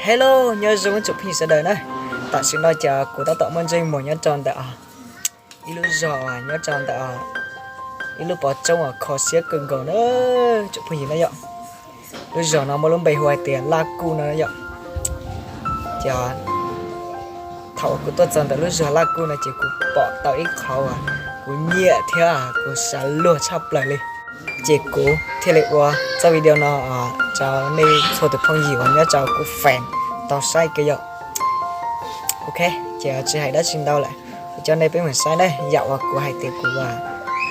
Hello, nyob zoo tsoom phooj ywg sawv daws na. Tam sim no ces kuv tab tom muaj ntsej muag nyob rau ntawm ib lub zos nyob rau ntawm ib lub pov roob uas kho siab kawg nkaus na tsoom phooj ywg na yom. Lub zos no muaj lub npe hu hais tias Laj Kuj no yom. Ces thaum kuv tuaj txog ntawm lub zos Laj Kuj no ces kuv pom tau ib qhov uas kuv nyiam thiab kuv xav luag tshaj plaws li. Ces kuv thiaj li ua txoj video no rau nej txhua tus phooj ywg uas nyob rau kuv fam tau saib kiag yom. Ok, ces tsis hais dab tsi ntau lawm, kuv coj nej peb mus saib na yam uas kuv hais tias kuv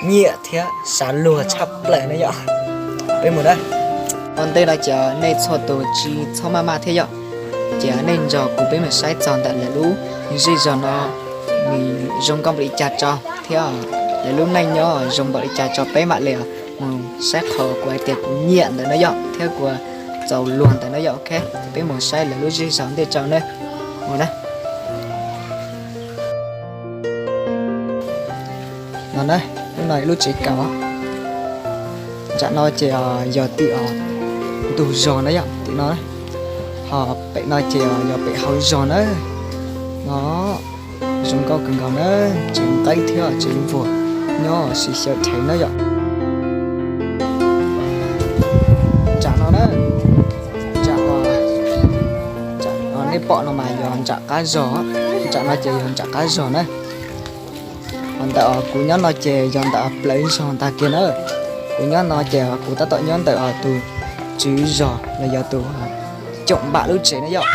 nyiam thiab xav luag tshaj plaws na yom. Peb mus na. Ua ntej no ces nej txhua tus tsis txhob maj maj thiab yom. Ces nej nrog kuv peb mus saib txog ntawm lawv lub zej zog no nws zoo nkauj npaum li cas tso thiab lawv lub neej nyob zoo npaum li cas tso peb mam li mus saib qhov kuv hais tias kuv nyiam ntawd na yom thiab kuv txaus luag ntawd na yom. Ok, peb mus saib lawv lub zej zog ntej rau na. Mus na. No na, lub no lub tsev kaum. Nram no ces yog tim ntug zos na yom, tim no. Ho pem no ces yog pem hauv zos na. No zoo nkauj kawg nkaus na, tsev nqeeb thiab tsev npuag nyob sib xyaw thev na yom. Nram no na, nram, nej pom no mas yog nram qab zos, nram no ces yog nram qab zos na. Ho ntawm kuv nyob no ces yog ntawm plawv zos ntag kiag na. Kuv nyob no ces kuv tab tom nyob ntawm tus tswv zos los yog tus coom npam lub tsev na yom.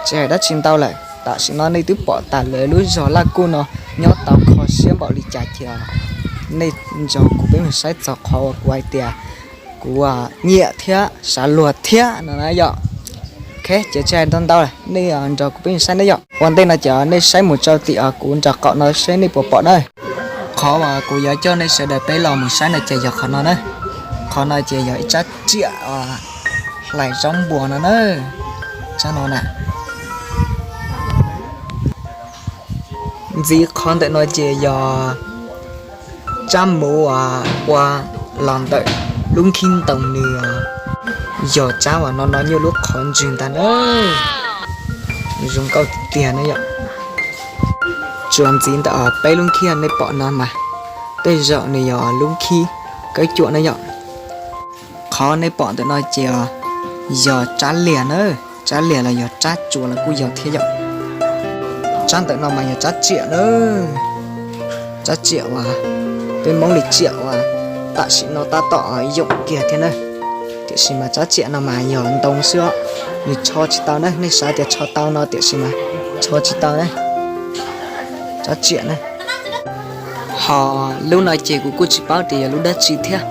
Tsis hais dab tsi ntau lawm, tam sim no nej twb pom tas lawv lub zos Laj Kuj no nyob tau kho siab npaum li cas ces nej nrog kuv peb mus saib txog qhov uas kuv hais tias kuv nyiam thiab xav luag thiab no na yom. Ok, ces tsis hais ntau ntau lawm, nej nrog kuv peb mus saib na yom. Ua ntej no ces nej saib mus rau tim kuv nram qaum no seb nej puas pom na. Qhov uas kuv yuav coj nej sawv daws peb los mus saib no ces yog qhov no na. Qhov no ces yog ib tsab tsiam hlais zaub npua no na. Tsab no na. Ntxiv qhov ntawm no ces yog tsab muv uas ua los ntawm lub nkhib ntoo nws yog tsab uas no no nyuaj lub qhov ntswg ntag na. Zoo nkauj tiag tiag na yom. Tsuas ntxiv ntawm peb lub nkhib nej pom no mas tej zaum nws yog lub nkhib kawb cuam na yom. Qhov nej pom ntawm no ces yog tsab liag na, tsab liag los yog tsab tsuas los kuj yog thiab yom. Tsab ntawm no mas yog tsab tsiam na, tsab tsiam uas peb Hmoob li tsiam uas tam sim no tab tom yoom kiag thiab na. Tiam sis mas tsab tsiam no mas yog ntoo xwb os, nws tsho tsis tau na, nej xav tias tsho tau no tiam sis mas tsho tsis tau na. Tsab tsiam na. Ho lub no ces kuv kuj tsis paub tias yog lub dab tsi thiab.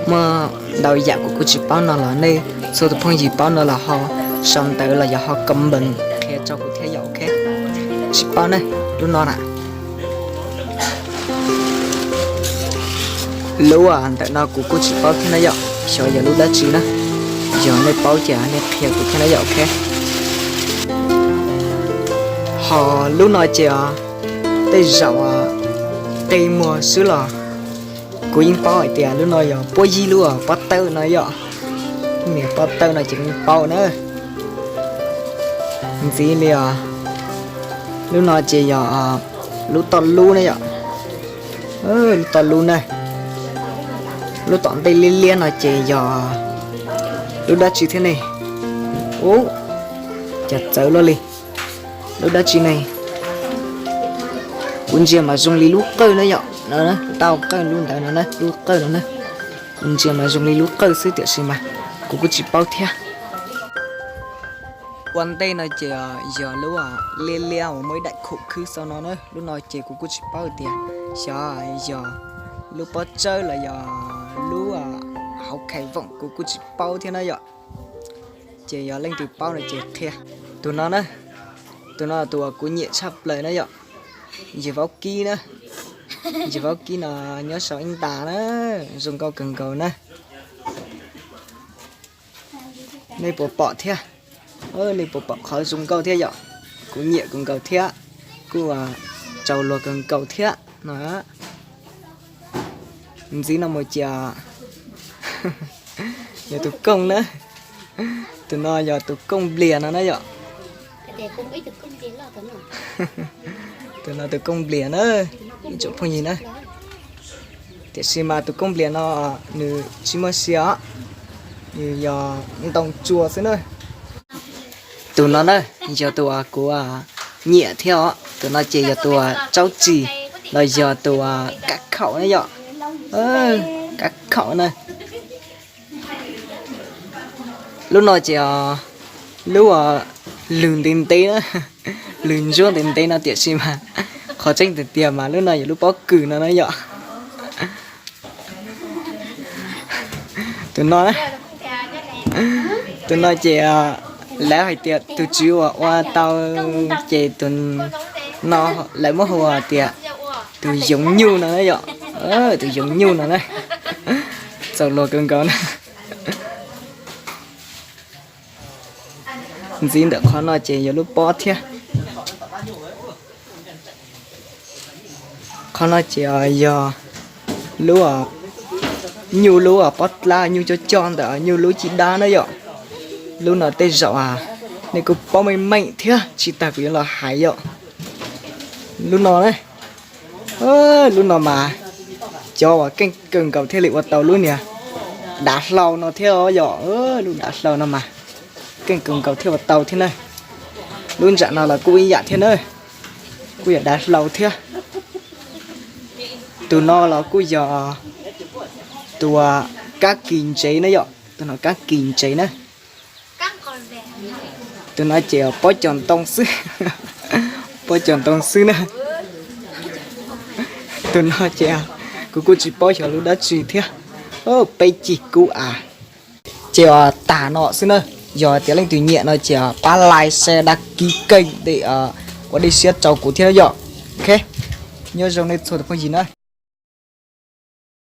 Muaj ntau yam kuv kuj tsis paub no los nej txhua tus phooj ywg paub no los ho sau ntawv los yog ho comment qhia rau kuv thiab yom. Ok, tsis paub na, lub no na. Lub ntawm no kuv kuj tsis paub thiab na yom, xyov yog lub dab tsi na. Yog nej paub ces nej qhia kuv thiab na yom. Ok, ho lub no ces tej zaum qi muag xwb los kuv yeej paub hais tias lub no yog puab yig lub pob tawb no yom. Niag pob tawb no ces kuv yeej paub na. Ntxiv li os, lub no ces yog lub toj lub na yom. Lub toj lub na, lub tom ntej liab liab no ces yog lub dab tsi thiab ne? Ub, cas txawv luaj li. Lub dab tsi ne? Kuv ntsia mas zoo li lub qawj na yom. Tau qawj lub ntawd no na, lub qawj no na. Kuv ntsia mas zoo li lub qawj xwb tiam sis mas kuv kuj tsis paub thiab. Ua ntej no ces yog lub liab liab uas muaj ib daim khum khwb xwb no na. Lub no ces kuv kuj tsis paub tias xyov yog lub pob tsawb los yog lub hauv khais voom, kuv kuj tsis paub thiab na yom. Ces yog leej twg paub no ces qhia. Tus no na, tus no tus uas kuv nyiam tshaj plaws na yom. Yawg Vaub Kib na, yawg Vaub Kib no nyob saum ib ntas na, zoo nkauj kawg nkaus na. Nej puas pom thiab? Nej puas pom qhov zoo nkauj thiab yom? Kuv nyiam kawg nkaus thiab, kuj tsaus luag kawg nkaus thiab no. Ntxiv no mus ces yog tus kooj na, tus no yog tus kooj nplias no na yom. Tus no tus kooj nplias na, ib tsoom phooj ywg na. Tiam sis mas tus kooj nplias no nws tsis muaj sia os, nws yog ntoo tsua xwb na. Tus no na, yog tus uas kuv nyiam thiab os, tus no ces yog tus uas tsaub tsis los yog tus uas kab khaum na yom. Kab khaum na. Lub no ces lub lwg ntev ntev na, lwg ntsuab ntev ntev no tiam sis mas qhov tseeb tiag tiag mas lub no yog lub pob kws no na yom. Tus no, tus no ces lawv hais tias tus tswv uas ua tau ces tus no lawv muab hu tias tus yoov nyuj no na yom. Tus yoov nyuj no na, txaus luag kawg nkaus na. Ntxiv ntawm qhov no ces yog lub pob thiab. Qhov no ces yog lub nyuj lub pob dlab nyuj coj coj ntawm nyuj lub cib dab na yom. Lub no tej zaum nej kuj paub meej meej thiab tsis tas kuv yuav los hais yom. Lub no na, lub no mas cov uas keej kawg nkaus thiaj li ua tau lub niag dav hlau no thiab os yom. Lub dav hlau no mas keej kawg nkaus thiaj ua tau thiab na. Lub ntsam no los kuj ib yam thiab na, kuj yog dav hlau thiab. Tus no los kuj yog tus kab kis ntsev na yom, tus no kab kis ntsev na. Tus no ces pob cos ntoo xwb, pob cos ntoo xwb na. Tus no ces kuv kuj tsis paub xyov lub dab tsi thiab. Peb cig kub a. Ces tag no xwb na, yog tias leej twg nyiam no ces pab like, share, đăng ký kênh để ua dej siab rau kuv thiab yom. Ok, nyob zoo nej txhua tus phooj ywg na.